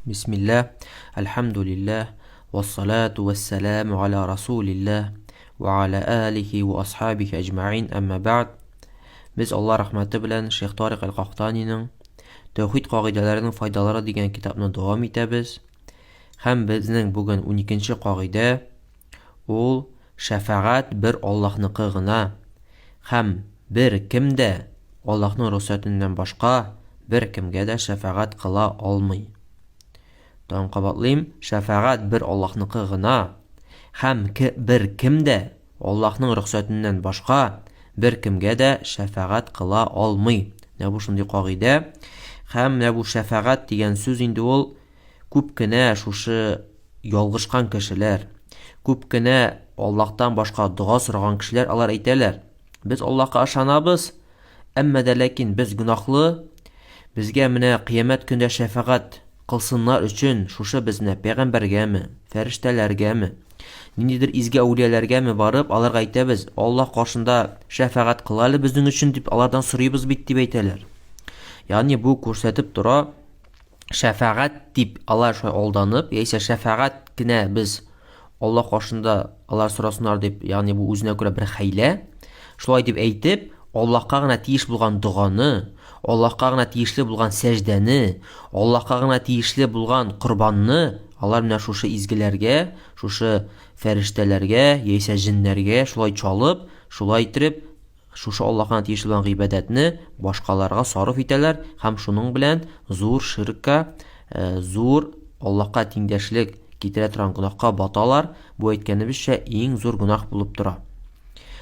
Бисмилла, әлхәмдүлилләһ, вассалату вассаламу аля расулилләһ, ва аля алихи ва асхабихи әҗмәин, әмма бәгъд. Без Алла рәхмәте белән Шейх Тарик Әл-Кахтаниның Тәүхид кагыйдәләренең файдалары дигән китапны дәвам итәбез. Һәм безнең бүген 12 кагыйдә ул шәфәгать бер Аллаһныкы гына һәм бер кем дә Аллаһның рөхсәтеннән башка бер кемгә дә шәфәгать кыла алмый. Тагын кабатлыйм, шәфәгать бер Аллаһныкы гына һәм бер кем дә Аллаһның рөхсәтеннән башка бер кемгә дә шәфәгать кыла алмый. Менә бу шундый кагыйдә. Һәм менә бу шәфәгать дигән сүз инде ул Күп кенә шушы ялгышкан кешеләр, күп кенә Аллаһтан башка дога сораган кешеләр алар әйтәләр, без Аллаһка ышанабыз, әмма дә ләкин без гөнаһлы, безгә менә кыямәт көндә шәфәгать кылсыннар өчен шушы без менә пәйгамбәргәме, фәрештәләргәме, ниндидер изге әүлияләргәме барып, аларга әйтәбез, Аллаһ каршында шәфәгать кыл әле безнең өчен дип алардан сорыйбыз бит дип әйтәләр. Ягъни бу күрсәтеп тора, шәфәгать дип алар шулай алданып, яисә шәфәгать кенә без Аллаһ каршында алар сорасыннар дип, ягъни бу үзенә күрә бер хәйлә. Шулай дип әйтеп, Аллаһка гына тиеш булган доганы, Аллаһка гына тиешле булган сәҗдәне, Аллаһка гына тиешле булган корбанны алар менә шушы изгеләргә, шушы фәрештәләргә яисә җеннәргә шулай чалып, шулай иттереп Шушы Аллаһка тиешле булган гыйбадәтне башкаларга сарыф итәләр һәм шуның белән зур ширкка, э, зур Аллаһка тиңдәшлек китерә торган гөнаһка баталар. Бу әйткәнебезчә иң зур гөнаһ булып тора.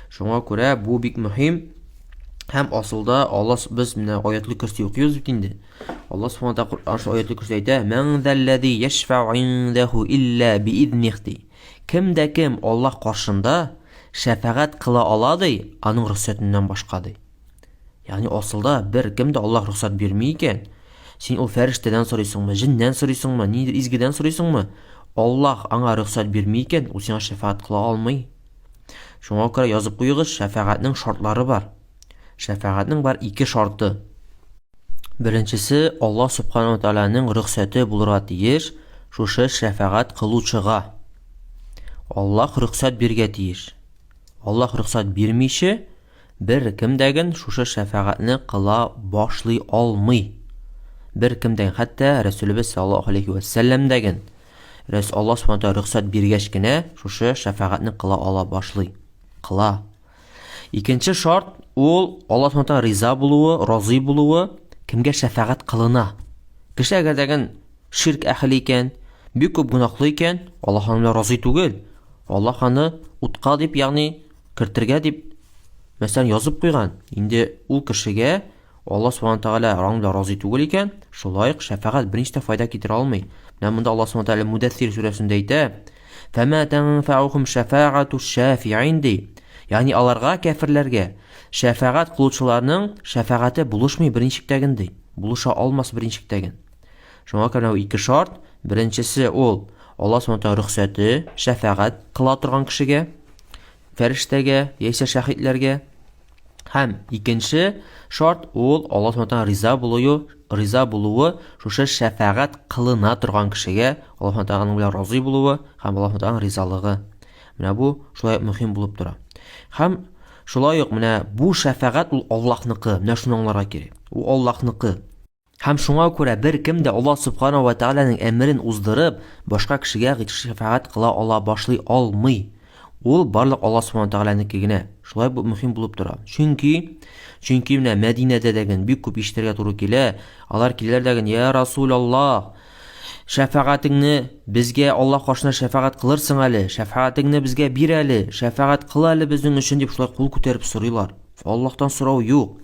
Шуңа күрә бу бик мөһим. Һәм асылда Аллаһ без менә аятлы көрси укыйбыз бит инде. Аллаһ субхана тәгалә Коръән аятлы көрси әйтә: "Ман заллази яшфау индаху илла биизних" ди. Кем дә кем Аллаһ каршында шәфәгать кыла ала ди, аның рөхсәтеннән башка ди. Ягъни асылда бер кем дә Аллаһ рөхсәт бирми икән, син ул фәрештәдән сорыйсыңмы, җеннән сорыйсыңмы, ниндидер изгедән сорыйсыңмы, Аллаһ аңа рөхсәт бирми икән, ул сиңа шәфәгать кыла алмый. Шуңа күрә язып куегыз, шәфәгатьнең шартлары бар. Шәфәгатьнең бар ике шарты. Беренчесе, Аллаһ Субхану Тәгаләнең рөхсәте булырга тиеш шушы шәфәгать кылучыга. Аллаһ рөхсәт биргә тиеш. Аллаһ рөхсәт бирмичә, бер кем дәген шушы шәфәгатьне кыла башлый алмый. Бер кем дәген, хәтта Рәсүлебез саллаллаһу алейхи ва сәлләм дәген Рәс Аллаһ Субхану Тәгалә рөхсәт биргәч кенә шушы шәфәгатьне кыла ала башлый. Кыла. Икенче шарт ул Аллаһ Субхану риза булуы, разый булуы, кемгә шәфәгать кылына. Кеше әгәр дәген ширк әһеле икән, бик күп гөнаһлы икән, Аллаһ аның белән разый түгел. Аллаһ аны утка дип, ягъни кертергә дип, мәсәлән, язып куйган. Инде ул кешегә Алла Субхану Тәгалә аның белән разый түгел икән, шулай ук шәфәгать берничә дә файда китерә алмый. Менә монда Алла Субхану Тәгалә Мудәссир сүрәсендә әйтә: "Фәмә тәнфәухум шәфәгату шафиин" ди. Ягъни аларга кәферләргә шәфәгать кылучыларның шәфәгате булышмый берничек тәген ди. Булыша алмас берничек тәген. Шуңа күрә ике шарт. Беренчесе ул Алла Субхану Тәгалә рөхсәте шәфәгать кыла торган кешегә, фәрештәгә яисә шәһидләргә. Һәм икенче шарт ул Аллаһ Субхану риза булуы, риза булуы шушы шәфәгать кылына торган кешегә Аллаһ Субхану белән разый булуы һәм Аллаһ Субхану ризалыгы. Менә бу шулай ук мөһим булып тора. Һәм шулай ук менә бу шәфәгать ул Аллаһныкы. Менә шуны аңларга кирәк. Ул Аллаһныкы. Һәм шуңа күрә беркем дә Аллаһ Субхана ва Тәгаләнең әмерен уздырып, башка кешегә шәфәгать кыла ала башлый алмый. Ул барлык Аллаһ Субхана ва Тәгаләнеке генә. Шулай бу мөһим булып тора. Чөнки, чөнки менә Мәдинәдә дәген бик күп ишетергә туры килә. Алар киләләр дәген, Я Расул Аллаһ, шәфәгатеңне безгә Аллаһ каршына шәфәгать кылырсың әле, шәфәгатеңне безгә бир әле, шәфәгать кыл әле безнең өчен дип шулай кул күтәреп сорыйлар. Аллаһтан сорау юк.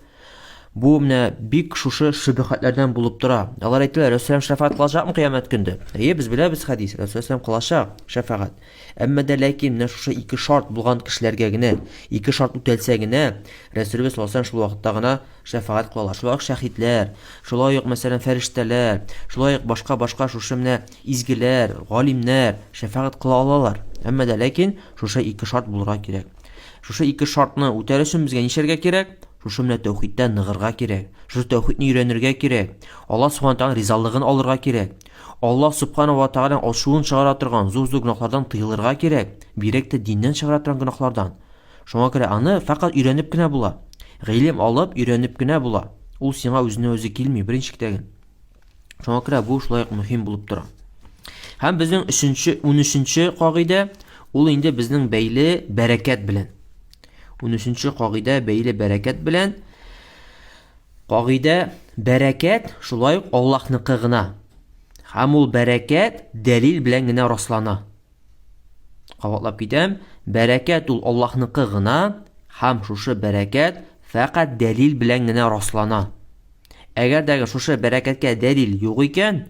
Бу менә бик шушы шөбһәтләрдән булып тора. Алар әйтәләр, Рәсүләм шәфәгать кылачакмы кыямәт көндә? Әйе, без беләбез хәдис, Рәсүләм кылачак шәфәгать. Әмма дә ләкин менә шушы ике шарт булган кешеләргә генә, ике шарт үтәлсә генә, Рәсүлебез саллаллаһу алейһи шул вакытта гына шәфәгать кыла ала. Шулай ук шәһидләр, шулай ук, мәсәлән, фәрештәләр, шулай ук башка-башка шушы менә изгеләр, галимнәр шәфәгать кыла алалар. Әмма дә ләкин шушы ике шарт булырга кирәк. Шушы ике шартны үтәр өчен безгә нишләргә кирәк? Шушы менә тәүхидтә ныгырга кирәк. Шушы тәүхидне өйрәнергә кирәк. Аллаһ Субхану тәгаләнең ризалыгын алырга кирәк. Аллаһ Субхана ва Тәгаләнең ачуын чыгара торган зур-зур гөнаһлардан тыелырга кирәк, бигрәк тә диннән чыгара торган гөнаһлардан. Шуңа күрә аны фәкать өйрәнеп кенә була. Гыйлем алып, өйрәнеп кенә була. Ул сиңа үзенә үзе килми, беренче китәген. Шуңа күрә бу шулай ук мөһим булып тора. Һәм безнең өченче, унөченче кагыйдә, ул инде безнең бәйле бәрәкәт белән. Унөченче кагыйдә бәйле бәрәкәт белән. Кагыйдә бәрәкәт шулай ук Аллаһныкы гына. Һәм ул бәрәкәт дәлил белән генә раслана. Кабатлап китәм, бәрәкәт ул Аллаһныкы гына һәм шушы бәрәкәт фәкать дәлил белән генә раслана. Әгәр дә шушы бәрәкәткә дәлил юк икән,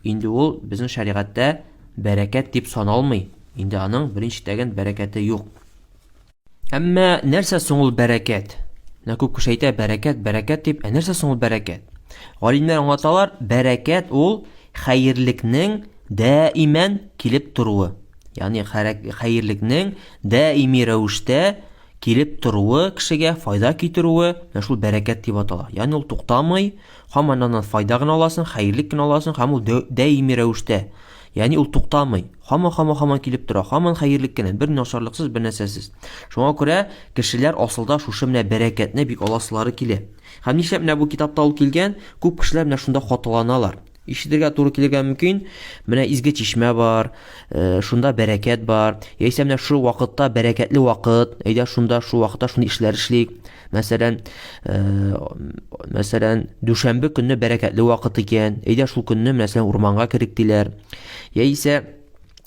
инде ул безнең шәригатьтә бәрәкәт дип саналмый. Инде аның беренче тәген бәрәкәте юк. Әмма нәрсә соң ул бәрәкәт? Менә күп кеше әйтә бәрәкәт, бәрәкәт дип. Ә нәрсә соң ул бәрәкәт? Галимнәр аңлаталар, бәрәкәт ул хәерлекнең даимән килеп торуы. Ягъни хәерлекнең даими рәвештә килеп торуы кешегә файда китерүе, менә шул бәрәкәт дип атала. Ягъни ул туктамый, һаман аннан файда гына аласың, хәерлек кенә аласың һәм ул даими рәвештә. Ягъни ул туктамый. Һаман, һаман, һаман килеп тора. Һаман хәерлек кенә, бер начарлыксыз, бер нәрсәсез. Шуңа күрә кешеләр асылда шушы менә бәрәкәтне бик аласылары килә. Һәм нишләп менә бу китапта ул килгән? Күп кешеләр менә шунда хаталаналар. Ишетергә туры килергә мөмкин. Менә изге чишмә бар, э, шунда бәрәкәт бар. Яисә менә шул вакытта бәрәкәтле вакыт, әйдә шунда шул вакытта шундый эшләр эшлик. Мәсәлән, э, мәсәлән, дүшәмбе көнне бәрәкәтле вакыт икән, әйдә шул көнне, мәсәлән, урманга керик диләр. Яисә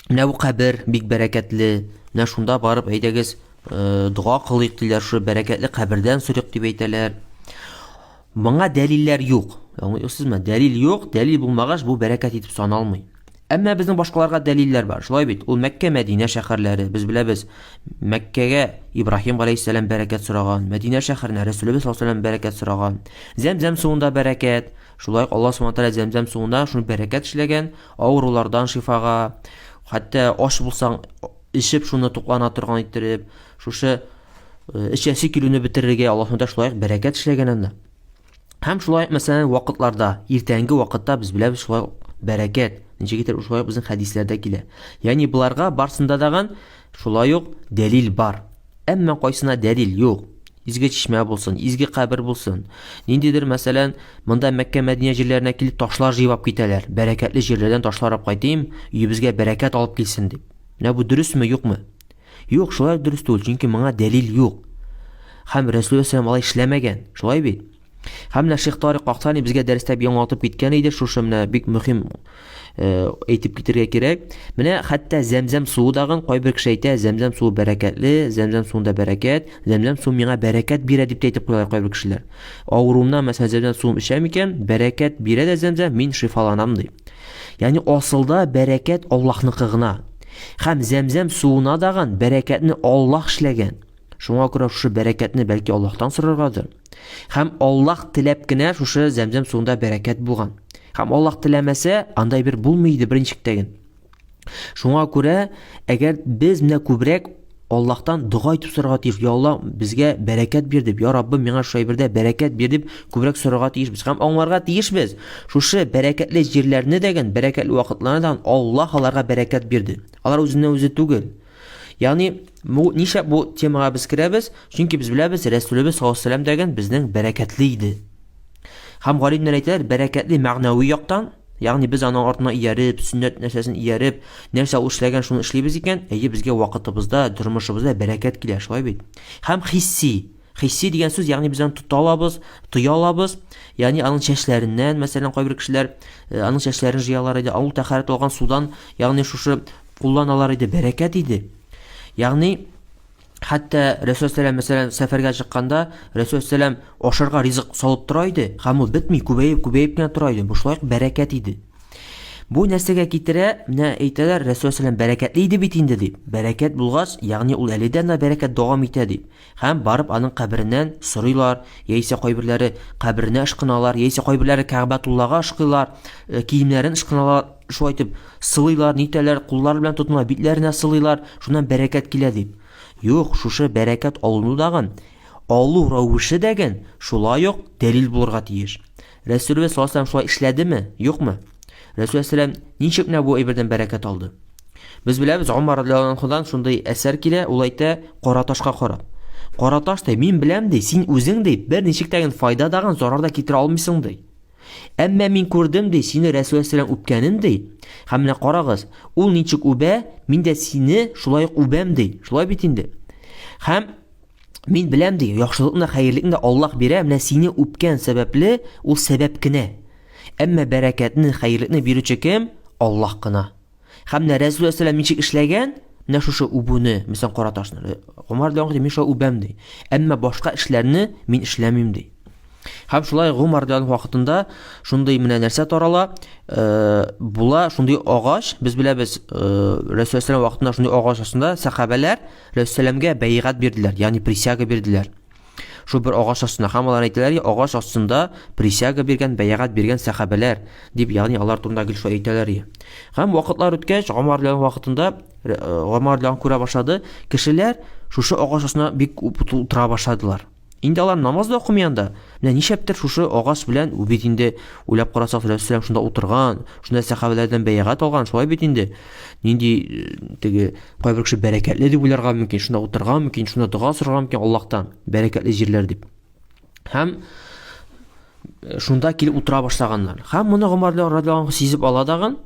менә бу кабер бик бәрәкәтле, менә шунда барып әйдәгез, э, дога кылыйк диләр, шул бәрәкәтле кабердән сорыйк дип әйтәләр. Моңа дәлилләр юк. Аңлыйсызмы? Дәлил юк, дәлил булмагач, бу бәрәкәт итеп саналмый. Әмма безнең башкаларга дәлилләр бар. Шулай бит, ул Мәккә, Мәдинә шәһәрләре. Без беләбез, Мәккәгә Ибраһим галәйһиссәлам бәрәкәт сораган, Мәдинә шәһәренә Рәсүлебез саллаллаһу алейһи бәрәкәт сораган. Зәмзәм суында бәрәкәт. Шулай ук Аллаһ субхана тәгалә зәмзәм суында шуны бәрәкәт эшләгән, авырулардан шифага, хәтта ач булсаң, эчеп шуны туклана торган иттереп, шушы э, эчәсе килүне бетерергә Аллаһ субхана тәгалә шулай ук бәрәкәт эшләгән анда. Һәм шулай ук, мәсәлән, вакытларда, иртәнге вакытта без беләбез шулай ук бәрәкәт, ничек итеп шулай ук безнең хәдисләрдә килә. Ягъни боларга барсында даган шулай ук дәлил бар. Әмма кайсына дәлил юк. Изге чишмә булсын, изге кабер булсын. Ниндидер, мәсәлән, монда Мәккә, Мәдинә җирләренә килеп ташлар җыеп алып китәләр. Бәрәкәтле җирләрдән ташлар алып кайтыйм, өебезгә бәрәкәт алып килсен дип. Менә бу дөресме, юкмы? Юк, шулай дөрес түгел, чөнки моңа дәлил юк. Һәм Рәсүл алейһиссәлам алай эшләмәгән, шулай бит? Һәм менә Шейх Тарик Кахтани безгә дәрестә бик аңлатып киткән иде, шушы менә бик мөһим э, әйтеп китергә кирәк. Менә хәтта зәмзәм суы дагын кайбер кеше әйтә, зәмзәм суы бәрәкәтле, зәмзәм суында бәрәкәт, зәмзәм суы миңа бәрәкәт бирә дип тә әйтеп куялар кайбер кешеләр. Авыруымнан, мәсәлән, зәмзәм суын эчәм икән, бәрәкәт бирә дә зәмзәм, мин шифаланам ди. Ягъни асылда бәрәкәт Аллаһныкы гына. Һәм зәмзәм суына даган бәрәкәтне Аллаһ эшләгән. Шуңа күрә шушы бәрәкәтне бәлки Аллаһтан сораргадыр. Һәм Аллаһ теләп кенә шушы зәмзәм суында бәрәкәт булган. Һәм Аллаһ теләмәсә, андай бер булмый иде берничек тә. Шуңа күрә, әгәр без менә күбрәк Аллаһтан дога итеп сорарга тиеш. Я Аллаһ, безгә бәрәкәт бир дип, я Раббым, миңа шул әйбердә бәрәкәт бир дип күбрәк сорарга тиешбез. Һәм аңларга тиешбез. Шушы бәрәкәтле җирләрне дәген, бәрәкәтле вакытларны дәген Аллаһ аларга бәрәкәт бирде. Алар үзеннән үзе түгел. Ягъни, бу нишләп бу темага без керәбез? Чөнки без беләбез, Рәсүлебез саллаллаһу алейһи вәсәлләм дәген безнең бәрәкәтле иде. Һәм галимнәр әйтәләр, бәрәкәтле мәгънәви яктан, ягъни без аның артына ияреп, сөннәт нәрсәсен ияреп, нәрсә ул эшләгән, шуны эшлибез икән, әйе, безгә вакытыбызда, тормышыбызда бәрәкәт килә, шулай бит? Һәм хисси. Хисси дигән сүз, ягъни без аны тота алабыз, тоя алабыз. Ягъни аның чәчләреннән, мәсәлән, кайбер кешеләр э, аның чәчләрен җыялар иде, ул тәһарәт алган судан, ягъни шушы кулланалар иде, бәрәкәт иде. Ягъни Хәтта Рәсүл сәлам, мәсәлән, сәфәргә чыкканда, Рәсүл сәлам ашарга ризык салып тора иде, һәм ул бетми, күбәеп, күбәеп кенә тора иде. Бу шулай ук бәрәкәт иде. Бу нәрсәгә китерә? Менә әйтәләр, Рәсүл сәлам бәрәкәтле иде бит инде дип. Бәрәкәт булгач, ягъни ул әле дә бәрәкәт дәвам итә дип. Һәм барып аның кабереннән сорыйлар, яисә кайберләре каберенә ышкыналар, яисә кайберләре Кәгъбәтуллага ышкыйлар, э, киемнәрен ышкыналар, шулай итеп сылыйлар, нитәләр, куллары белән тотыналар, битләренә сылыйлар, шуннан бәрәкәт килә дип. Юк, шушы бәрәкәт алыну дагын, алу рәвеше дәген шулай ук дәлил булырга тиеш. Рәсүлебез саллаллаһу алейһи шулай эшләдеме, юкмы? Рәсүл әссәлам ничек менә бу әйбердән бәрәкәт алды? Без беләбез, Умар радиаллаһу анһудан шундый әсәр килә, ул әйтә, кара ташка карап. Кара таш ди, мин беләм ди, син үзең ди, бер ничек тә файда дагын, зарар да китерә алмыйсың ди. Әмма мин күрдем ди, сине Рәсүл әссәлам үпкәнен ди. Һәм менә карагыз, ул ничек үбә, мин дә сине шулай ук үбәм ди. Шулай бит инде. Һәм мин беләм ди, яхшылыкны, хәерлекне дә Аллаһ бирә, менә сине үпкән сәбәпле, ул сәбәп кенә. Әмма бәрәкәтне, хәерлекне бирүче кем? Аллаһ кына. Һәм менә Рәсүл әссәлам ничек эшләгән? Менә шушы үбүне, мәсәлән, кара ташны. Гомар радиаллаһу мин шулай үбәм ди. Әмма башка эшләрне мин эшләмим ди. Һәм шулай Гомар радиаллаһу вакытында шундый менә нәрсә тарала, э, була шундый агач, без беләбез, э, Рәсүл әссәлам вакытында шундый агач астында сәхабәләр Рәсүл бәйгать бирделәр, ягъни присяга бирделәр. Шул бер агач астында һәм алар әйтәләр, агач астында присяга биргән, бәйгать биргән сәхабәләр дип, ягъни алар турында гел шулай әйтәләр. Һәм вакытлар үткәч, Гомар белән вакытында э, Гомар белән күрә башлады, кешеләр шушы агач астына бик күп утыра башладылар. Инде алар намаз да укымый анда. Менә нишләптер шушы агач белән бу бит инде уйлап карасак, Рәсүл шунда утырган, шунда сәхабәләрдән бәйгать алган, шулай бит инде. Нинди э, теге кайбер кеше бәрәкәтле дип уйларга мөмкин, шунда утырган мөмкин, шунда дога сорарга мөмкин Аллаһтан, бәрәкәтле җирләр дип. Һәм э, шунда килеп утыра башлаганнар. Һәм моны Гомар радиаллаһу сизеп ала дагын,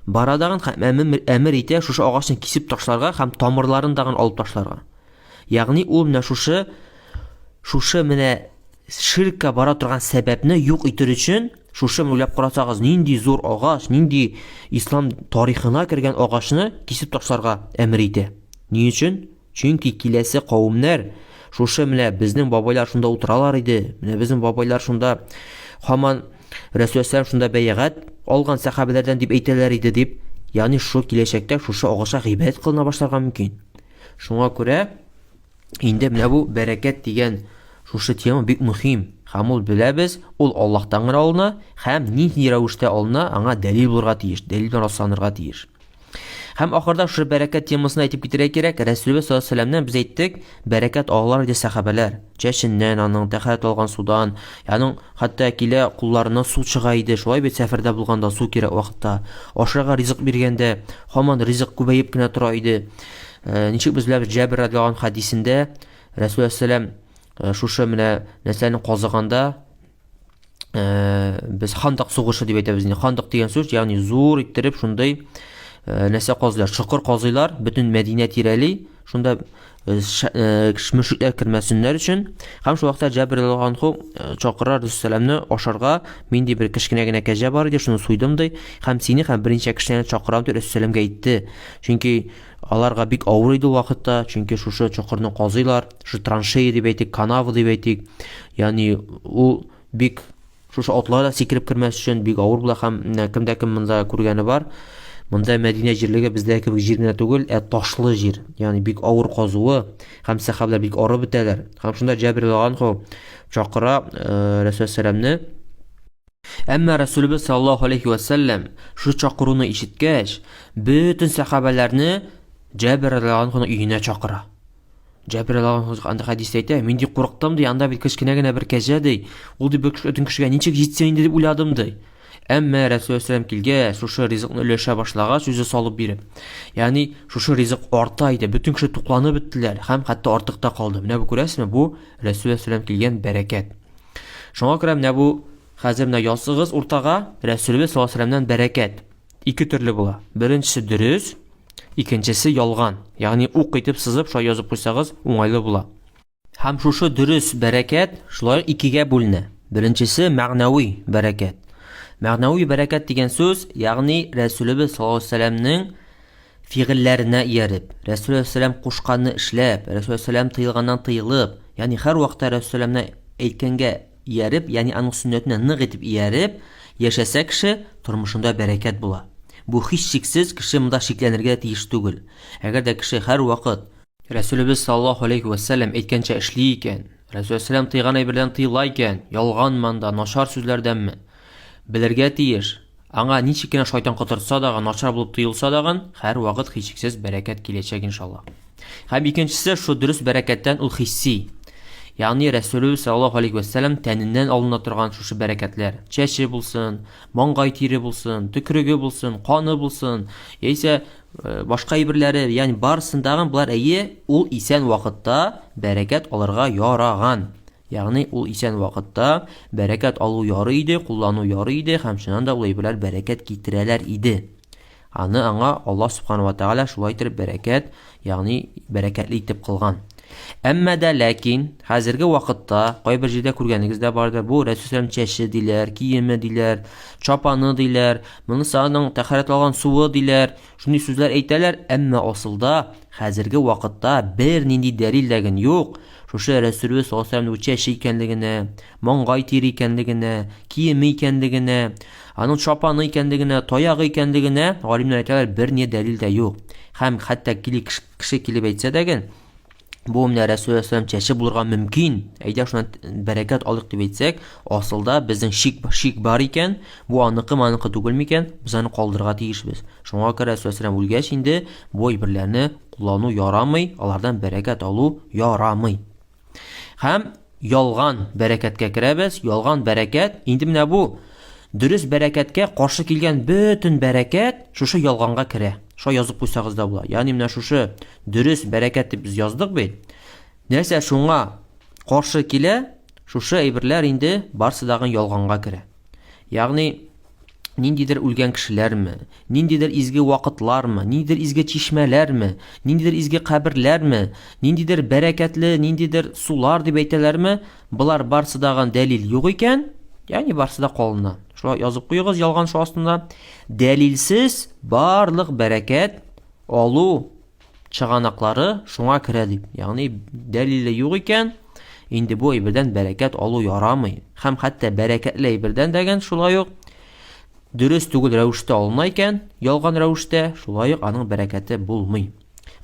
бара дагын һәм әмер, әмер итә шушы агачны кисеп ташларга һәм тамырларын дагын алып ташларга. Ягъни ул менә шушы шушы менә ширккә бара торган сәбәпне юк итер өчен шушы уйлап карасагыз, нинди зур агач, нинди ислам тарихына кергән агачны кисеп ташларга әмер итә. Ни өчен? Чөнки киләсе кавемнәр шушы менә безнең бабайлар шунда утыралар иде. Менә безнең бабайлар шунда һаман Рәсүл шунда бәйгать алган сәхабәләрдән дип әйтәләр иде дип, ягъни шул киләчәктә шушы агачка гыйбадәт кылына башларга мөмкин. Шуңа күрә инде менә бу бәрәкәт дигән шушы тема бик мөһим. Һәм ул беләбез, ул Аллаһтан гына алына һәм нинди рәвештә алына, аңа дәлил булырга тиеш, дәлил белән расланырга тиеш. Һәм ахырда шушы бәрәкәт темасын әйтеп китәргә кирәк. Рәсүлебез саллаллаһу алейһи вәсәлләмнән без әйттек, бәрәкәт алалар иде сәхабәләр. Чәченнән, аның тәһарәт алган судан, аның хәтта килә кулларыннан су чыга иде. Шулай бит сәфәрдә булганда су кирәк вакытта. Ашарга ризык биргәндә һаман ризык күбәеп кенә тора иде. Э, ничек без беләбез, Җәбир радиаллаһу анһу хәдисендә Рәсүл әссәлам э, шушы менә нәрсәне казыганда э, без хандак сугышы дип әйтәбез инде. Хандак дигән сүз, ягъни зур иттереп шундый нәрсә казыйлар, чокыр казыйлар, бөтен Мәдинә тирәли, шунда мөшрикләр кермәсеннәр өчен. Һәм шул вакытта Җәбир радиаллаһу анһу чакыра Рәсүл ашарга, мин ди бер кечкенә генә кәҗә бар иде, шуны суйдым ди, һәм сине һәм берничә кешене чакырам дип Рәсүл әйтте. Чөнки аларга бик авыр иде ул вакытта, чөнки шушы чокырны казыйлар, шушы траншея дип әйтик, канава дип әйтик. Ягъни ул бик шушы атлар да сикереп кермәс өчен бик авыр була һәм кемдә кем монда күргәне бар. Монда Мәдинә җирлеге бездә кебек җир генә түгел, ә ташлы җир. Ягъни бик авыр казуы һәм сәхабәләр бик арып бетәләр. Һәм шунда Җәбир радиаллаһу чакыра э, Рәсүл сәламне. Әмма Рәсүлебез саллаллаһу алейхи вә сәлләм шушы чакыруны ишеткәч, бөтен сәхабәләрне Җәбир радиаллаһу анһуның өенә чакыра. Җәбир радиаллаһу анһу анда хәдистә әйтә, мин ди курыктым ди, анда бит кечкенә генә бер кәҗә ди. Ул ди бөтен кешегә ничек җитсен инде дип уйладым ди. Әмма Рәсүл алейһиссәлам килгәч, шушы ризыкны өләшә башлагач, үзе салып биреп. Ягъни шушы ризык арта иде, бөтен кеше тукланып беттеләр һәм хәтта артык та калды. Менә бу күрәсезме, бу Рәсүл алейһиссәлам килгән бәрәкәт. Шуңа күрә менә бу хәзер менә языгыз уртага Рәсүлебез саллаллаһу алейһи вәсәлләмнән бәрәкәт. Ике төрле була. Беренчесе дөрес, икенчесе ялган. Ягъни ук итеп сызып шулай язып куйсагыз уңайлы була. Һәм шушы дөрес бәрәкәт шулай икегә бүленә. Беренчесе мәгънәви бәрәкәт. Мәгънәви бәрәкәт дигән сүз, ягъни Рәсүлебез саллаллаһу алейһи вәсәлләмнең фигыльләренә ияреп, Рәсүл алейһиссәлам кушканны эшләп, Рәсүл алейһиссәлам тыелганнан тыелып, ягъни һәрвакытта Рәсүл сәламне әйткәнгә ияреп, ягъни аның сөннәтенә нык итеп ияреп яшәсә кеше, тормышында бәрәкәт була. Бу һичшиксез кеше монда шикләнергә тиеш түгел. Әгәр дә кеше һәрвакыт Рәсүлебез саллаллаһу алейһи вә сәлләм әйткәнчә эшли икән, Рәсүл сәлам тыйган әйбердән тыела икән, ялганмы анда, начар сүзләрдәнме, белергә тиеш, аңа ничек кенә шайтан котыртса дагы, начар булып тоелса дагын, һәрвакыт һичшиксез бәрәкәт киләчәк иншалла. Һәм икенчесе, шул дөрес бәрәкәттән ул хисси. Ягъни Рәсүлебез саллаллаһу алейхи вәссәлам тәненнән алына торган шушы бәрәкәтләр, чәче булсын, маңгай тире булсын, төкреге булсын, каны булсын, яисә башка әйберләре, ягъни барысын тагын болар әйе, ул исән вакытта бәрәкәт алырга яраган. Ягъни ул исән вакытта бәрәкәт алу ярый иде, куллану ярый иде һәм чыннан да ул әйберләр бәрәкәт китерәләр иде. Аны аңа Аллаһ Субхану ва Тәгалә шулай итеп бәрәкәт, ягъни бәрәкәтле итеп кылган. Әмма дә ләкин хәзерге вакытта кайбер җирдә күргәнегез дә бардыр, бу Рәсүл чәче диләр, киеме диләр, чапаны диләр, монысы аның тәһарәт алган суы диләр, шундый сүзләр әйтәләр, әмма асылда хәзерге вакытта бернинди дәлил дә ген юк. Шушы Рәсүлебез саллаллаһу алейһи чәче икәнлегенә, маңгай тире икәнлегенә, киеме икәнлегенә, Аның чапаны икәнлегенә, таягы икәнлегенә галимнәр әйтәләр, берни дәлил дә юк. Һәм хәтта кили кеше килеп әйтсә дә ген, бу менә Рәсүл алейһиссәлам чәче булырга мөмкин, әйдә шуннан бәрәкәт алыйк дип әйтсәк, асылда безнең шик, шик бар икән, бу аныкы маныкы түгел микән, без аны калдырырга тиешбез. Шуңа күрә Рәсүл алейһиссәлам үлгәч инде бу әйберләрне куллану ярамый, алардан бәрәкәт алу ярамый. Һәм ялган бәрәкәткә керәбез. Ялган бәрәкәт, инде менә бу дөрес бәрәкәткә каршы килгән бөтен бәрәкәт шушы ялганга керә. Шулай язып куйсагыз да була. Ягъни менә шушы дөрес бәрәкәт дип без яздык бит. Нәрсә шуңа каршы килә, шушы әйберләр инде барсы дагы ялганга керә. Ягъни ниндидер үлгән кешеләрме, ниндидер изге вакытлармы, ниндидер изге чишмәләрме, ниндидер изге каберләрме, ниндидер бәрәкәтле, ниндидер сулар дип әйтәләрме, болар барсы дагы дәлил юк икән, ягъни барсы да калына. Шулай язып куегыз ялган шу астында. Дәлилсез барлык бәрәкәт алу чыганаклары шуңа керә дип. Ягъни дәлиле юк икән, инде бу әйбердән бәрәкәт алу ярамый. Һәм хәтта бәрәкәтле әйбердән дәген шулай ук дөрес түгел рәвештә алына икән, ялган рәвештә, шулай ук аның бәрәкәте булмый.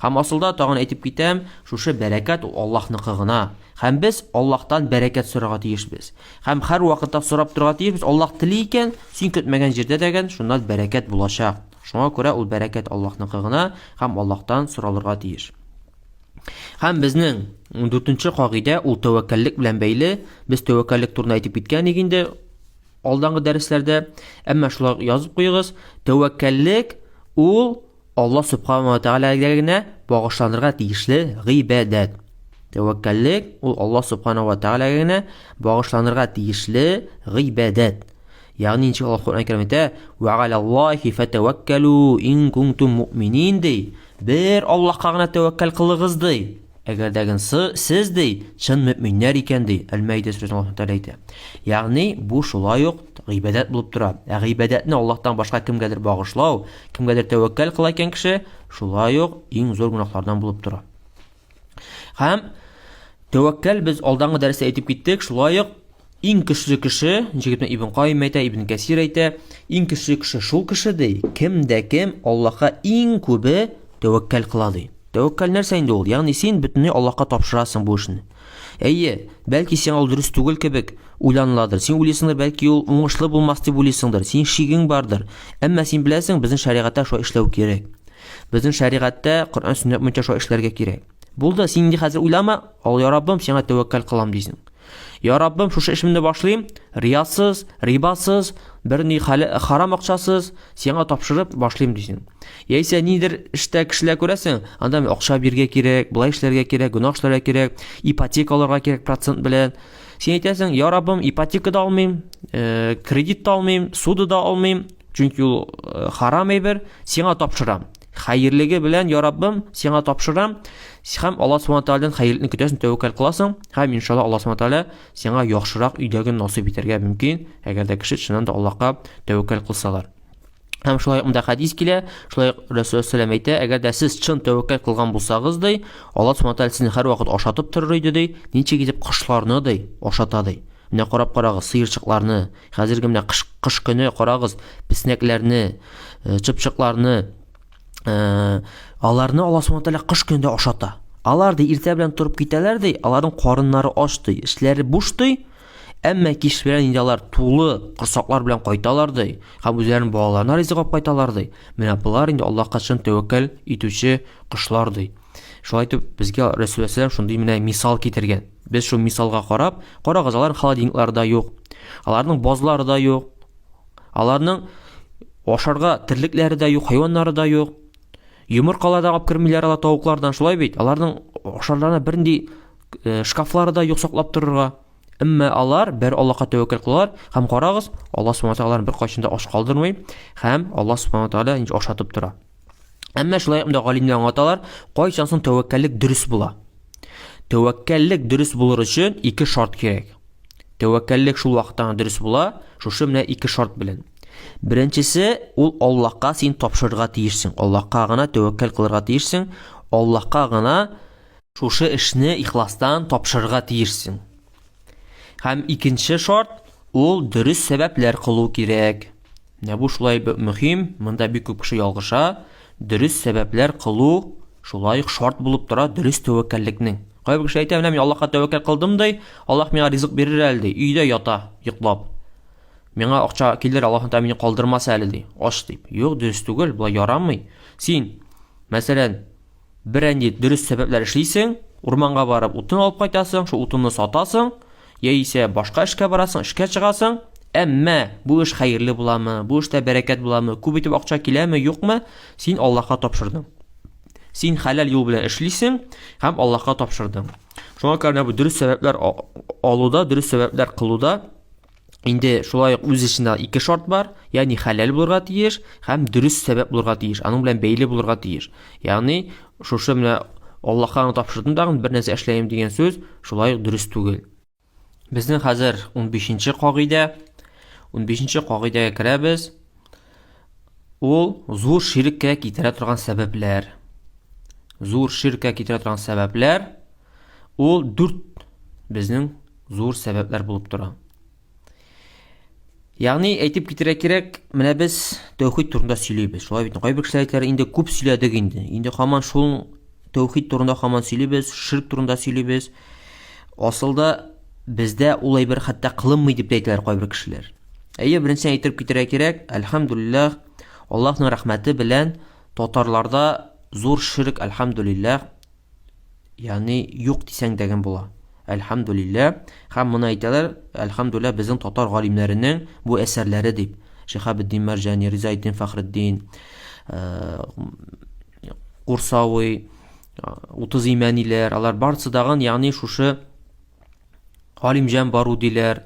Һәм асылда тагын әйтеп китәм, шушы бәрәкәт ул Аллаһныкы гына. Һәм без Аллаһтан бәрәкәт сорарга тиешбез. Һәм һәр вакытта сорап торырга тиешбез. Аллаһ тели икән, син көтмәгән җирдә дәген шуннан бәрәкәт булачак. Шуңа күрә ул бәрәкәт Аллаһныкы гына һәм Аллаһтан соралырга тиеш. Һәм безнең дүртенче кагыйдә ул тәвәккәллек белән бәйле. Без тәвәккәллек турында әйтеп киткән идек инде алдангы дәресләрдә. Әмма шулай язып куегыз, тәвәккәллек ул Аллаһ Субхану ва Тәгаләгә генә багышланырга тиешле гыйбадәт. Тәвәккәллек ул Аллаһ Субхану ва Тәгаләгә генә багышланырга тиешле гыйбадәт. Ягъни ничек Аллаһ Коръән Кәрим әйтә, "Ва галаллаһи фатаваккалу ин кунтум муъминин" ди. Бер Аллаһка гына тәвәккәл кылыгыз ди. Әгәр дә сез ди, чын мөминнәр икән ди. Әл-Мәидә сүрәсендә Аллаһ Тәгалә әйтә. Ягъни бу шулай ук гыйбадәт булып тора. Ә гыйбадәтне Аллаһтан башка кемгәдер багышлау, кемгәдер тәвәккәл кыла икән кеше, шулай ук иң зур гөнаһлардан булып тора. Һәм тәвәккәл без алдангы дәрестә әйтеп киттек, шулай ук иң көчле кеше, ничек итеп Ибн Кайим әйтә, Ибн Кәсир әйтә, иң көчле кеше шул кеше ди, кем дә кем Аллаһка иң күбе тәвәккәл кыла ди. Тәвәккәл нәрсә инде ул? Ягъни син бөтенләй Аллаһка тапшырасың бу эшне. Әйе, бәлки сиңа ул дөрес түгел кебек уйланыладыр. Син уйлыйсыңдыр, бәлки ул уңышлы булмас дип уйлыйсыңдыр. Синең шигең бардыр. Әмма син беләсең, безнең шәригатьтә шулай эшләү кирәк. Безнең шәригатьтә Коръән сөннәт буенча шулай эшләргә кирәк. Булды, син инде хәзер уйлама, ал я Раббым, сиңа тәвәккәл кылам дисең. Я Раббым, шушы эшемне башлыйм, риясыз, рибасыз, берни харам акчасыз, сиңа тапшырып башлыйм дисең. Яисә нидер эштә кешеләр күрәсең, анда акча бирергә кирәк, болай эшләргә кирәк, гөнаһ эшләргә кирәк, ипотека алырга кирәк процент белән. Син әйтәсең, я Раббым, ипотека да алмыйм, кредит та алмыйм, суда да алмыйм, чөнки ул харам әйбер, сиңа тапшырам. Хәерлеге белән, я Раббым, сиңа тапшырам. Һәм Аллаһ Субхану Тәгаләдән хәерлекне көтәсең, тәвәккәл кыласың, һәм иншалла Аллаһ Субхану Тәгалә сиңа яхшырак өйдәген насыйп итәргә мөмкин, әгәр дә кеше чыннан да Аллаһка тәвәккәл кылсалар. Һәм шулай ук монда хәдис килә, шулай ук Расулуллаһ саллаллаһу әйтә, әгәр дә сез чын тәвәккәл кылган булсагыз, ди, Аллаһ Субхану Тәгалә сезне һәрвакыт ашатып торыр иде, ди, ничек итеп кошларны, ди, ашата, ди. Менә карап карагыз, сыерчыкларны, хәзерге менә кыш, кыш көне карагыз, песнәкләрне, чыпчыкларны, аларны Аллаһ Субхану Тәгалә кыш көнендә ашата. Алар ди иртә белән торып китәләр ди, аларның карыннары ач ди, эчләре буш ди. Әмма кич белән инде алар тулы корсаклар белән кайталар ди, һәм үзләренең балаларына ризык алып кайталар ди. Менә болар инде Аллаһка чын тәвәккәл итүче кошлар ди. Шулай итеп безгә Рәсүл шундый менә мисал китергән. Без шул мисалга карап, карагыз, аларның холодильниклары да юк, аларның базлары да юк, аларның ашарга терлекләре дә юк, хайваннары да юк. Йомыркалар да алып кермиләр алар тавыклардан, шулай бит? Аларның ашарларына бернинди э, шкафлары да юк саклап торырга. Әмма алар бер Аллаһка тәвәккәл кылалар һәм карагыз, Аллаһ субхана тәгалә аларны беркайчан да ач калдырмый һәм Аллаһ субхана тәгалә инде ашатып тора. Әмма шулай ук галимнәр аңлаталар, кайчан соң тәвәккәллек дөрес була? Тәвәккәллек дөрес булыр өчен ике шарт кирәк. Тәвәккәллек шул вакытта гына дөрес була, шушы менә ике шарт белән. Беренчесе, ул Аллаһка син тапшырырга тиешсең. Аллаһка гына тәвәккәл кылырга тиешсең. Аллаһка гына шушы эшне ихластан тапшырырга тиешсең. Һәм икенче шарт, ул дөрес сәбәпләр кылу кирәк. Менә бу шулай мөһим, монда бик күп кеше ялгыша. Дөрес сәбәпләр кылу шулай ук шарт булып тора дөрес тәвәккәллекнең. Кайбер кеше әйтә, менә мин Аллаһка тәвәккәл кылдым ди, Аллаһ миңа ризык бирер әле ди, өйдә ята, йоклап. Миңа акча килер, Аллаһ Тәгалә мине калдырмас әле ди, ач дип. Юк, дөрес түгел, болай ярамый. Син, мәсәлән, Берәнди дөрес сәбәпләр эшлисең, урманга барып утын алып кайтасың, шул утынны сатасың, яисә башка эшкә барасың, эшкә чыгасың. Әмма бу эш хәерле буламы, бу эштә бәрәкәт буламы, күп итеп акча киләме, юкмы, син Аллаһка тапшырдың. Син хәләл юл белән эшлисең һәм Аллаһка тапшырдың. Шуңа күрә бу дөрес сәбәпләр алуда, дөрес сәбәпләр кылуда Инде шулай ук үз эчендә ике шарт бар, ягъни хәләл булырга тиеш һәм дөрес сәбәп булырга тиеш, аның белән бәйле булырга тиеш. Ягъни шушы менә Аллаһка гына тапшырдым тагын бер нәрсә эшләем дигән сүз шулай ук дөрес түгел. Безнең хәзер 15 нче кагыйдә. 15 нче кагыйдәгә керәбез. Ул зур ширккә китерә торган сәбәпләр. Зур ширккә китерә торган сәбәпләр Ул дүрт безнең зур сәбәпләр булып тора. Ягъни әйтеп китерә кирәк, менә без тәүхид турында сөйлибез. Шулай бит. Кайбер кешеләр әйтәләр, инде күп сөйләдек инде. Инде һаман шул тәүхид турында һаман сөйлибез, ширк турында сөйлибез. Асылда бездә ул әйбер хәтта кылынмый дип тә әйтәләр кайбер кешеләр. Әйе, беренчедән әйтеп китерә кирәк, әлхәмдулиллаһ, Аллаһның рәхмәте белән татарларда зур ширк, әлхәмдулиллаһ, Ягъни юк дисәң дә була. Әлхәмдүлилләһ. Һәм моны әйтәләр, әлхәмдүлилләһ, безнең татар галимнәренең бу әсәрләре дип. Шиһабетдин Мәрҗани, Ризаэтдин Фәхретдин, э, Курсавый, 30 имәниләр, алар барысы дагын, ягъни шушы Галимҗан Барудиләр,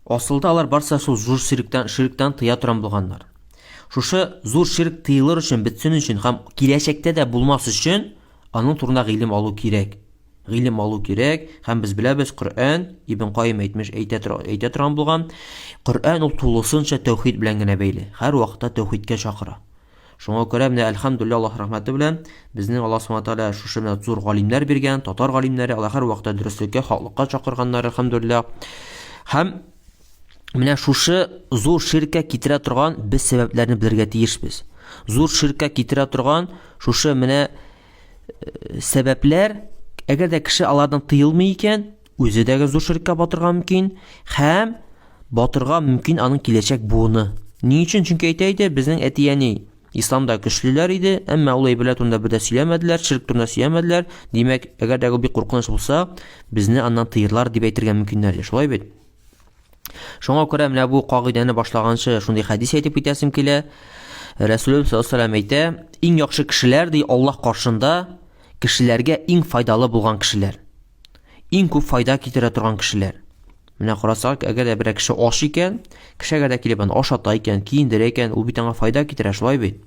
асылда алар барысы шул зур ширктән, ширктән тыя торган булганнар. Шушы зур ширк тыелыр өчен, бетсен өчен һәм киләчәктә дә булмас өчен аның турында гыйлем алу кирәк. Гыйлем алу кирәк һәм без беләбез, Коръән, Ибн Каим әйтмеш, әйтә, әйтә торган булган, Коръән ул тулысынча тәүхид белән генә бәйле. Һәр вакытта тәүхидкә чакыра. Шуңа күрә менә әлхәмдүлилләһ Аллаһ рәхмәте белән безнең Аллаһ субхана тәгалә шушы менә зур галимнәр биргән, татар галимнәре, алар һәрвакытта дөреслеккә, хаклыкка чакырганнар, әлхәмдүлилләһ. Һәм менә шушы зур ширккә китерә торган без сәбәпләрне белергә тиешбез. Зур ширккә китерә торган шушы менә э, сәбәпләр, әгәр дә кеше алардан тыелмый икән, Үзе дә зур ширккә батырга мөмкин һәм батырга мөмкин аның киләчәк буыны. Ни өчен? Чөнки әйтә иде, безнең әти-әни исламда көчлеләр иде, әмма ул әйберләр турында бер дә сөйләмәделәр, ширк турында сөйләмәделәр. Димәк, әгәр дә ул бик куркыныч булса, безне аннан тыерлар дип әйтергә мөмкиннәр иде. Шулай бит? Шуңа күрә менә бу кагыйдәне башлаганчы шундый хәдис әйтеп китәсем килә. Рәсүлебез саллаллаһу алейһи әйтә, иң яхшы кешеләр ди Аллаһ каршында кешеләргә иң файдалы булган кешеләр. Иң күп файда китерә торган кешеләр. Менә карасак, әгәр дә берәр кеше аш икән, кеше әгәр дә килеп аны ашата икән, киендерә икән, ул бит аңа файда китерә, шулай бит?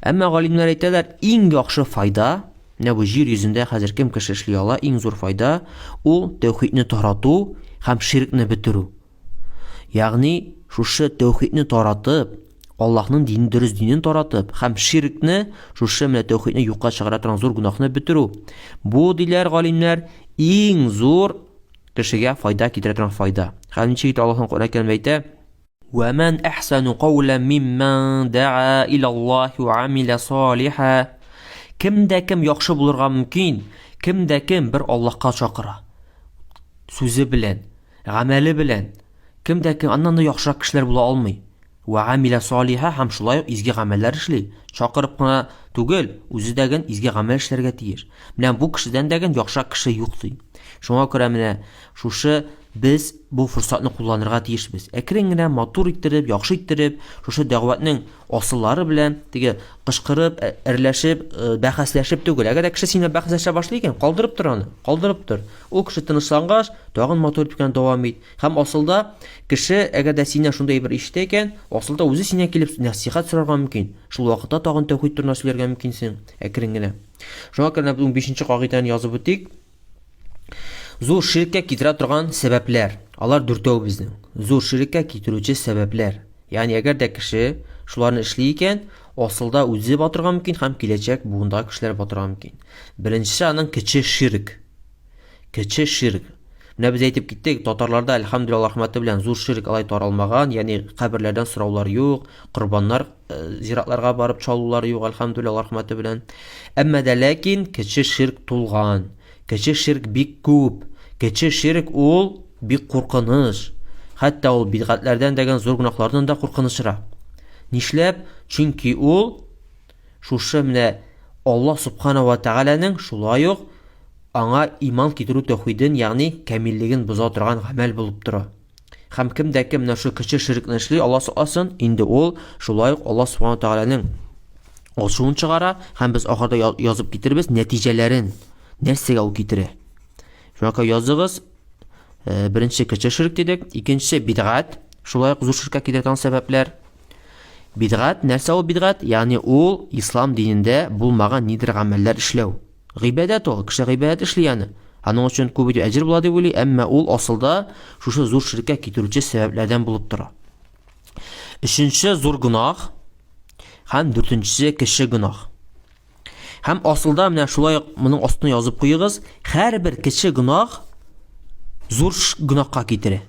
Әмма галимнәр әйтәләр, иң яхшы файда, менә бу җир йөзендә хәзер кем кеше эшли ала, иң зур файда ул тәүхидне тарату һәм ширкне бетерү. Ягъни шушы тәүхидне таратып, Аллаһның динен, дөрес динен таратып һәм ширкне, шушы менә тәүхидне юкка чыгара торган зур гөнаһны бетерү. Бу, диләр галимнәр, иң зур кешегә файда китерә торган файда. Һәм ничек итеп Аллаһның Коръән Кәримдә әйтә, Вә ман әхсану каула мимман да'a ила Аллаһи ва амила салиха. Кем дә кем яхшы булырга мөмкин, кем дә кем бер Аллаһка чакыра. Сүзе белән, гамәле белән. Кем дә кем аннан да яхшырак кешеләр була алмый. Вә амиля салиха һәм шулай ук изге гамәлләр эшли. Чакырып кына түгел, үзе дә ген изге гамәл эшләргә тиеш. Менә бу кешедән дә ген яхшырак кеше юк ди. Шуңа күрә менә шушы без бу форсатны кулланырга тиешбез. Әкрен генә, матур иттереп, яхшы иттереп, шушы дәгъватның асыллары белән теге кычкырып, әрләшеп, бәхәсләшеп түгел. Әгәр дә кеше синең бәхәсләшә башлый икән, калдырып тор аны, калдырып тор. Ул кеше тынычлангач, тагын матур итеп кенә дәвам ит. Һәм асылда кеше, әгәр дә синнән шундый әйбер ишетә икән, асылда үзе синнән килеп нәсыйхәт сорарга мөмкин. Шул вакытта тагын тәүхид турында сөйләргә мөмкинсең, әкрен генә. Шуңа күрә без 15 кагыйдәне язып үтик. Зур ширккә китерә торган сәбәпләр. Алар дүртәү безнең. Зур ширккә китерүче сәбәпләр. Ягъни әгәр дә кеше шуларны эшли икән, асылда үзе батырга мөмкин һәм киләчәк буындагы кешеләр батырга мөмкин. Беренчесе аның кече ширк. Кече ширк. Менә без әйтеп киттек, татарларда, әлхәмдүлилләһ, Аллаһ рәхмәте белән зур ширк алай таралмаган, ягъни каберләрдән сораулар юк, корбаннар зиратларга барып чалулар юк, әлхәмдүлилләһ, Аллаһ рәхмәте белән. Әмма дә ләкин кече ширк тулган. Кече ширк бик күп. Кече ширк ул бик куркыныч. Хәтта ул бидгатләрдән дәген зур гөнаһлардан да куркынычрак. Нишләп? Чөнки ул шушы менә Аллаһ субхана ва тәгаләнең шулай ук аңа иман китерү тәүхиден, ягъни камиллеген боза торган гамәл булып тора. Һәм кем дә кем менә шул кече ширкне эшли, Аллаһ сакласын, инде ул шулай ук Аллаһ субхана тәгаләнең ачуын чыгара һәм без ахырда язып китербез нәтиҗәләрен, нәрсәгә ул китерә. Шуңа күрә языгыз, беренче кече ширк дидек, икенчесе бидгать, шулай ук зур ширккә китерә торган сәбәпләр. Бидгать, нәрсә ул бидгать? Ягъни ул ислам динендә булмаган нидер гамәлләр эшләү. Гыйбадәт ул, кеше гыйбадәт эшли аны. Аның өчен күп итеп әҗер була дип уйлый, әмма ул асылда шушы зур ширккә китерүче сәбәпләрдән булып тора. Өченче зур гөнаһ һәм дүртенчесе кече гөнаһ. Һәм асылда менә шулай ук моның астына язып куегыз, һәрбер кече гөнаһ зур гөнаһка китерә.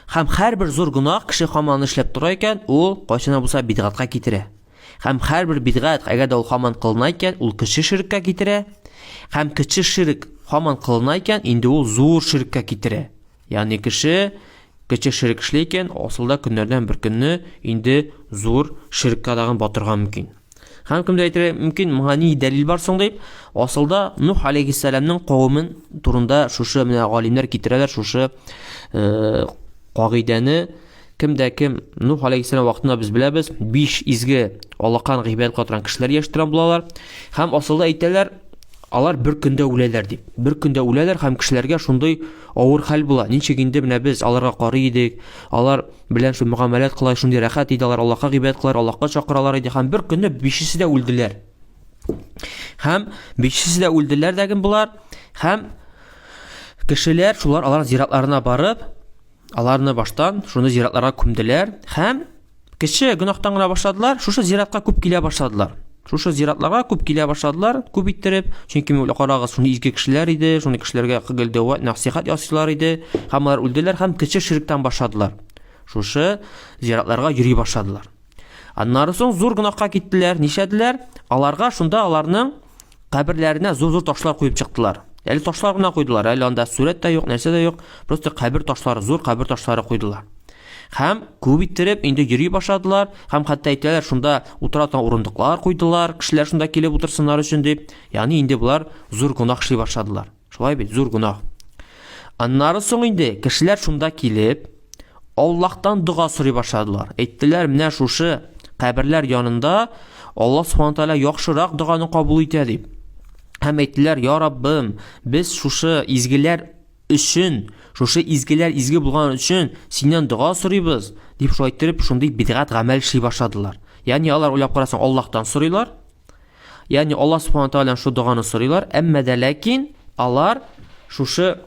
Һәм һәрбер зур гөнаһ кеше һаман эшләп тора икән, ул кайчан да булса бидгатка китерә. Һәм һәрбер бидгать, әгәр дә ул һаман кылына икән, ул кече ширккә китерә. Һәм кече ширк һаман кылына икән, инде ул зур ширккә китерә. Ягъни кеше кече ширк эшли икән, асылда көннәрдән бер көнне инде зур ширккә тагын батырга мөмкин. Һәм кемдер әйтергә мөмкин, моңа ни дәлил бар соң дип, асылда Нух алейхиссәламның кавемен турында шушы менә галимнәр китерәләр шушы кагыйдәне. Кем дә кем Нух алейхиссәлам вакытында без беләбез, биш изге Аллаһка гыйбадәт кыла торган кешеләр яшәп булалар. Һәм асылда әйтәләр, алар бер көндә үләләр дип. Бер көндә үләләр һәм кешеләргә шундый авыр хәл була. Ничек инде менә без аларга карый идек, алар белән шул мөгамәләт кылай, шундый рәхәт иде, алар Аллаһка гыйбадәт кылар, Аллаһка чакыралар иде һәм бер көнне бишесе дә үлделәр. Һәм бишесе дә үлделәр дәген болар. Һәм кешеләр шулар алар зиратларына барып, аларны баштан шуны зиратларга күмделәр һәм Кече гөнаһтан гына башладылар, шушы зиратка күп килә башладылар. Шушы зиратларга күп килә башладылар, күп иттереп, чөнки мин карагыз, шундый изге кешеләр иде, шундый кешеләргә гел дәват, нәсыйхәт ясыйлар иде, һәм алар үлделәр һәм кече ширктән башладылар. Шушы зиратларга йөри башладылар. Аннары соң зур гөнаһка киттеләр, нишләделәр? Аларга шунда аларның каберләренә зур-зур ташлар куеп чыктылар. Әле ташлар гына куйдылар, әле анда сурәт тә юк, нәрсә дә юк, просто кабер ташлары, зур кабер ташлары куйдылар. Һәм күп иттереп инде йөри башладылар, һәм хәтта әйтәләр, шунда утыра торган урындыклар куйдылар, кешеләр шунда килеп утырсыннар өчен дип. Ягъни инде болар зур гөнаһ эшли башладылар. Шулай бит, зур гөнаһ. Аннары соң инде кешеләр шунда килеп, Аллаһтан дога сорый башладылар. Әйттеләр, менә шушы каберләр янында Аллаһ Субхану тааля яхшырак доганы кабул итә дип. Һәм әйттеләр, я Раббым, без шушы изгеләр өчен, шушы изгеләр изге булган өчен синнән дога сорыйбыз, дип шулай иттереп шундый бидгать гамәл эшли башладылар. Ягъни алар уйлап карасаң, Аллаһтан сорыйлар. Ягъни Аллаһ Субхану таалядан шу доганы сорыйлар, әмма дә ләкин алар шушы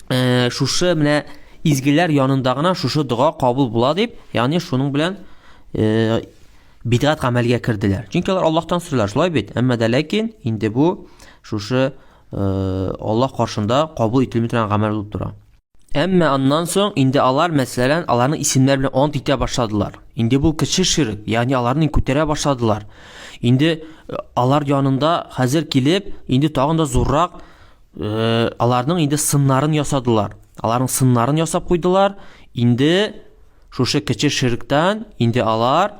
шушы менә изгеләр янында гына шушы дога кабул була дип, ягъни шуның белән бидгать гамәлгә керделәр. Чөнки алар Аллаһтан сорыйлар, шулай бит? Әмма дә ләкин инде бу шушы Аллаһ каршында кабул ителми торган гамәл булып тора. Әмма аннан соң инде алар, мәсәлән, аларның исемнәре белән ант итә башладылар. Инде бу кече ширк, ягъни аларны күтәрә башладылар. Инде алар янында хәзер килеп, инде тагын да зуррак аларның инде сыннарын ясадылар. Аларның сыннарын ясап куйдылар. Инде Шушы кече ширктан инде алар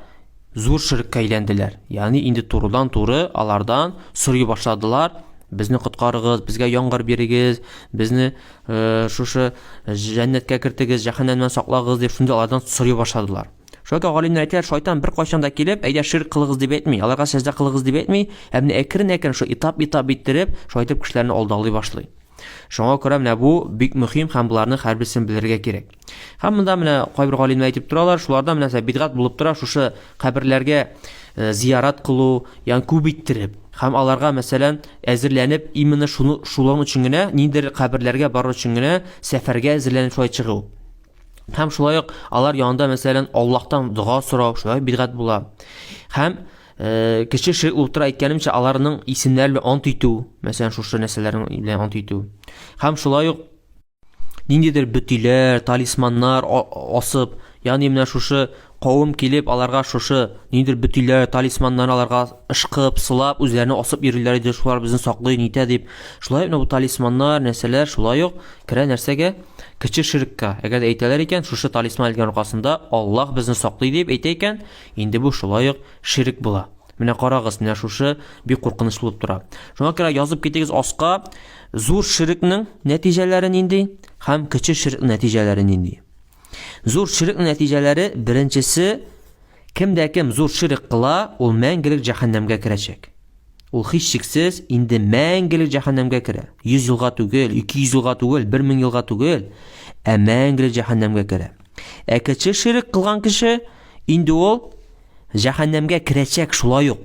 зур ширккә әйләнделәр. Ягъни инде турыдан-туры алардан сорый башладылар, безне коткарыгыз, безгә яңгыр бирегез, безне э, шушы җәннәткә кертегез, җәһәннәмнән саклагыз дип шундый алардан сорый башладылар. Шулай да галимнәр әйтәләр, шайтан беркайчан да килеп, әйдә ширк кылыгыз дип әйтми, аларга сәҗдә кылыгыз дип әйтми, ә менә әкрен-әкрен шул этап-этап иттереп, шулай итеп кешеләрне алдалый башлый. Шуңа күрә менә бу бик мөһим һәм боларның һәрберсен белергә кирәк. Һәм монда менә кайбер галимнәр әйтеп торалар, шуларда менә бидгать булып тора, шушы каберләргә э, зиярат кылу, ягъни күп иттереп, һәм аларга, мәсәлән, әзерләнеп, именно шуны шулар өчен генә, ниндидер каберләргә барыр өчен генә сәфәргә әзерләнеп шулай чыгу. Һәм шулай ук алар янында, мәсәлән, Аллаһтан дога сорау, шулай бидгать була. Һәм э, кече ширк булып тора, әйткәнемчә, аларның исемнәре белән ант итү, мәсәлән, шушы нәрсәләрнең белән ант итү. Һәм шулай ук ниндидер бөтиләр, талисманнар асып, ягъни менә шушы кавым килеп, аларга шушы ниндидер бөтиләр, талисманнар аларга ышкып, сылап, үзләренә асып йөриләр иде, шулар безне саклый, нитә дип. Шулай ук бу талисманнар, нәрсәләр шулай ук керә нәрсәгә? Кече ширккә. Әгәр дә әйтәләр икән, шушы талисман элгән аркасында Аллаһ безне саклый дип әйтә икән, инде бу шулай ук ширк була. Менә карагыз, менә шушы бик куркыныч булып тора. Шуңа күрә язып китегез аска, зур ширкнең нәтиҗәләре нинди һәм кече ширкнең нәтиҗәләре нинди. Зур ширкнең нәтиҗәләре беренчесе, кем дә кем зур ширк кыла, ул мәңгелек җәһәннәмгә керәчәк. Ул һичшиксез инде мәңгелек җәһәннәмгә керә. 100 елга түгел, 200 елга түгел, 1000 елга түгел, ә мәңгелек җәһәннәмгә керә. Ә кече ширк кылган кеше инде ул җәһәннәмгә керәчәк шулай ук.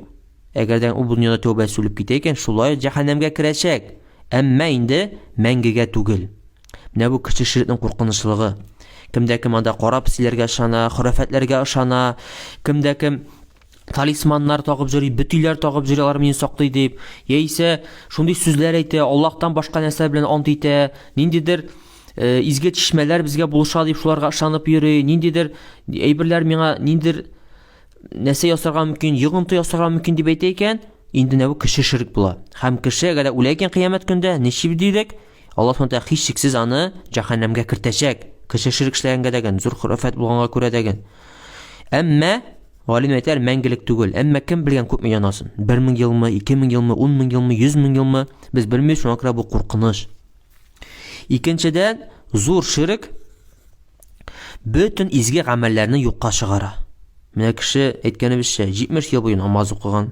Әгәр дә ул бу дөньяда тәүбәсез үлеп китә икән, шулай ук җәһәннәмгә керәчәк. Әмма инде мәңгегә түгел. Менә бу кече ширкнең куркынычлыгы. Кемдә кем анда кара песиләргә ышана, хөрәфәтләргә ышана, кемдә кем талисманнар тагып йөри, бөтиләр тагып йөри, алар мине саклый дип, яисә шундый сүзләр әйтә, Аллаһтан башка нәрсә белән ант итә, ниндидер э, изге чишмәләр безгә булыша дип шуларга ышанып йөри, ниндидер әйберләр миңа ниндидер нәрсә ясарга мөмкин, йогынты ясарга мөмкин дип әйтә икән, инде менә бу кеше ширк була. Һәм кеше әгәр дә үлә икән кыямәт көндә, ничек дидек? Аллаһ Субхану тәгалә һичшиксез аны җәһәннәмгә кертәчәк. Кеше ширк эшләгәнгә дәген, зур хөрәфәт булганга күрә дәген. Әмма галим әйтәр, мәңгелек түгел. Әмма кем белгән күпме янасын? 1000 елмы, 2000 елмы, 10000 елмы, 100000 елмы? Без белмибез, шуңа күрә бу куркыныч. Икенчедән, зур ширк бөтен изге гамәлләрне юкка чыгара. Менә кеше әйткәнебезчә, 70 ел буе намаз укыган,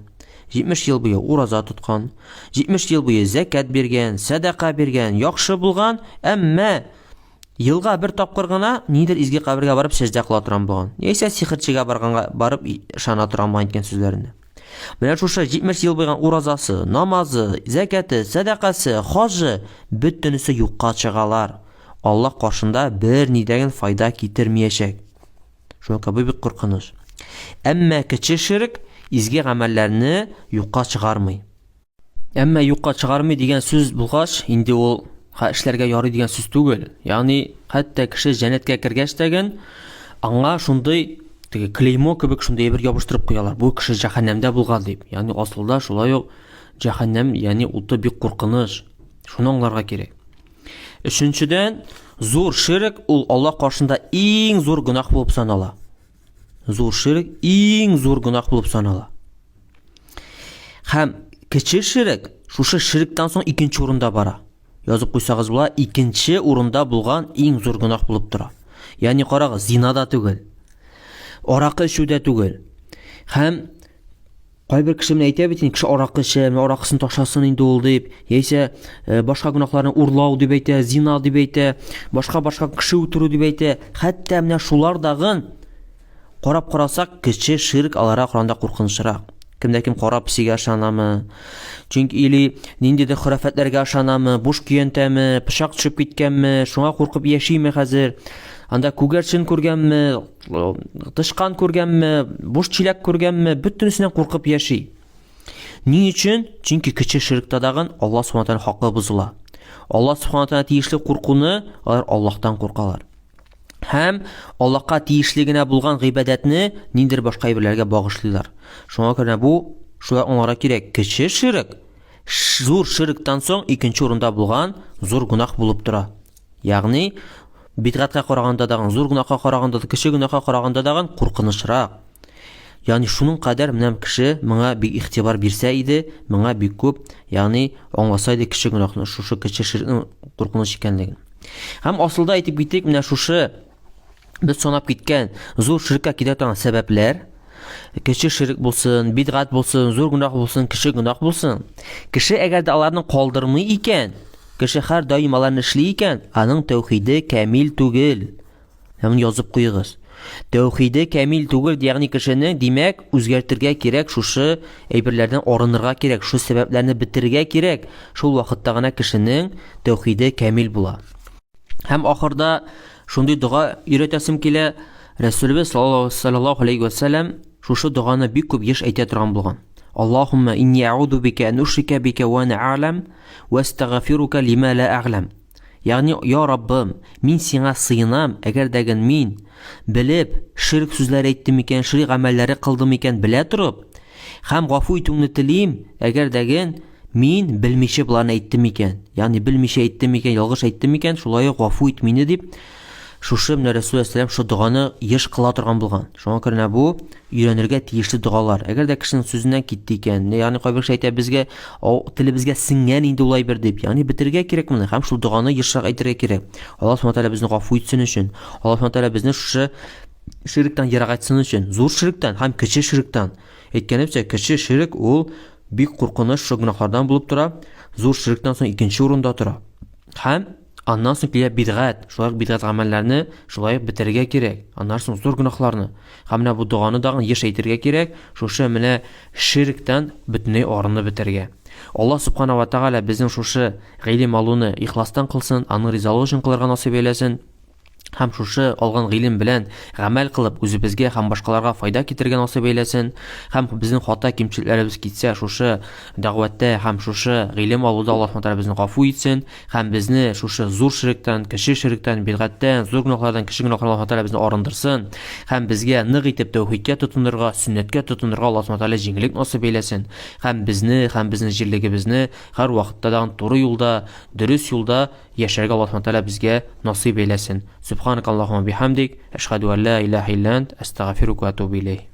70 ел буе ураза тоткан, 70 ел буе зәкят биргән, сәдака биргән, яхшы булган, әмма елга бер тапкыр гына нидер изге кабергә барып сәҗдә кыла торган булган. Яисә сихерчегә барганга барып ышана торган булган әйткән сүзләренә. Менә шушы 70 ел буйган уразасы, намазы, зәкяте, сәдакасы, хаҗы бөтенесе юкка чыгалар. Аллаһ каршында бер нидәген файда китермиячәк. Шуңа күрә бу бик куркыныч. Әмма кече ширк изге гамәлләрне юкка чыгармый. Әмма юкка чыгармый дигән сүз булгач, инде ул эшләргә ярый дигән сүз түгел. Ягъни, хәтта кеше җәннәткә кергәч тәген, аңа шундый теге клеймо кебек шундый әйбер ябыштырып куялар. Бу кеше җәһәннәмдә булган дип. Ягъни асылда шулай ук җәһәннәм, ягъни уты бик куркыныч. Шуны аңларга кирәк. Өченчедән, зур ширк ул Аллаһ каршында иң зур гөнаһ булып санала. Зур ширк иң зур гөнаһ булып санала. Һәм кече ширк шушы ширктән соң икенче урында бара. Язып куйсагыз була, икенче урында булган иң зур гөнаһ булып тора. Ягъни карагыз, зина да түгел. Аракы эчү дә түгел. Һәм Кайбер кеше менә әйтә бит инде, кеше аракы эчә, менә аракысын ташласын инде ул дип, яисә э, башка гөнаһларны урлау дип әйтә, зина дип әйтә, башка-башка кеше үтерү дип әйтә. Хәтта менә шулар дагын карап карасак, кече ширк аларга караганда куркынычрак. Кемдә кем кара песигә ышанамы? Чөнки или ниндидер хөрәфәтләргә ышанамы, буш көянтәме, пычак төшеп киткәнме, шуңа куркып яшиме хәзер? Анда күгәрчен күргәнме, тычкан күргәнме, буш чиләк күргәнме, бөтенесеннән куркып яши. Ни өчен? Чөнки кече ширктә дагын Аллаһ Субхану тәгалә хакы бозыла. Аллаһ Субхану тәгалә тиешле куркуны алар Аллаһтан куркалар. Һәм Аллаһка тиешле генә булган гыйбадәтне ниндидер башка әйберләргә багышлыйлар. Шуңа күрә бу шулай аңларга кирәк. Кече ширк зур ширктан соң икенче урында булган зур гөнаһ булып тора. Ягъни бидгатькә караганда дагын, зур гөнаһка караганда да, кече гөнаһка караганда дагын куркынычрак. Ягъни шуның кадәр менә кеше моңа бик игътибар бирсә иде, моңа бик күп, ягъни аңласа иде кече гөнаһны, шушы кече ширкнең куркыныч икәнлеген. Һәм асылда әйтеп китик, менә шушы без санап киткән зур ширккә китә торган сәбәпләр, кече ширк булсын, бидгать булсын, зур гөнаһ булсын, кече гөнаһ булсын. Кеше әгәр дә аларны калдырмый икән, кеше һәр даим аларны эшли икән, аның тәүхиде камил түгел. Һәм язып куегыз. Тәүхиде камил түгел, ягъни кешенең, димәк, үзгәртергә кирәк, шушы әйберләрдән арынырга кирәк, шул сәбәпләрне бетерергә кирәк. Шул вакытта гына кешенең тәүхиде камил була. Һәм ахырда шундый дога өйрәтәсем килә. Рәсүлебез саллаллаһу алейхи ва сәлләм шушы доганы бик күп еш әйтә торган булган. Аллаһумма инни а'уду бика ан ушрика бика ва ана а'лам ва астагфирука лима ла а'лам. Ягъни, я Раббым, мин сиңа сыенам, әгәр дәген мин белеп ширк сүзләре әйттем икән, ширк гамәлләре кылдым икән, белә торып, һәм гафу итүеңне телим, әгәр дәген мин белмичә боларны әйттем икән, ягъни белмичә әйттем икән, ялгыш әйттем икән, шулай ук гафу ит мине дип, шушы менә Рәсүл алейһиссәлам шул доганы еш кыла торган булган. Шуңа күрә менә бу өйрәнергә тиешле догалар. Әгәр дә кешенең сүзеннән китте икән, ягъни кайбер кеше әйтә безгә, телебезгә сеңгән инде ул әйбер дип, ягъни бетерергә кирәк моны һәм шул доганы ешрак әйтергә кирәк. Аллаһ Субхану тәгалә безне гафу итсен өчен, Аллаһ Субхану тәгалә безне шушы ширктән ерагайтсын өчен, зур ширктән һәм кече ширктән. Әйткәнемчә, кече ширк ул бик куркыныч шул гөнаһлардан булып тора, зур ширктән соң икенче урында тора. Һәм аннан соң килә бидгать, шулай ук бидгать гамәлләрне шулай ук бетерергә кирәк. Аннан соң зур гөнаһларны. Һәм менә бу доганы тагын еш әйтергә кирәк, шушы менә ширктән бөтенләй арынып бетәргә. Аллаһ Субхана ва Тәгалә безнең шушы гыйлем алуны ихластан кылсын, аның ризалыгы өчен кылырга насыйп әйләсен. Һәм шушы алган гыйлем белән гамәл кылып, үзебезгә һәм башкаларга файда китерергә насыйп әйләсен. Һәм безнең хата кимчелекләребез китсә, шушы дәгъвәттә һәм шушы гыйлем алуда Аллаһ Субхану безне гафу итсен һәм безне шушы зур ширектән, кече ширектән, бидгатьтән, зур гөнаһлардан, кече гөнаһлардан Аллаһ Тәгалә безне арындырсын һәм безгә нык итеп тәүхидкә тотынырга, сөннәткә тотынырга Аллаһ Субхану Тәгалә җиңеллек насыйп әйләсен һәм безне һәм безнең җирлегебезне һәрвакытта да туры юлда, дөрес юлда Яшәргә Аллаһ Субхану Тәгалә безгә насыйп әйләсен. Субханакаллаһумма бихамдик, әшһәдү ән ла илаһа илля ант, әстәгъфирука ва атубу иләйһ.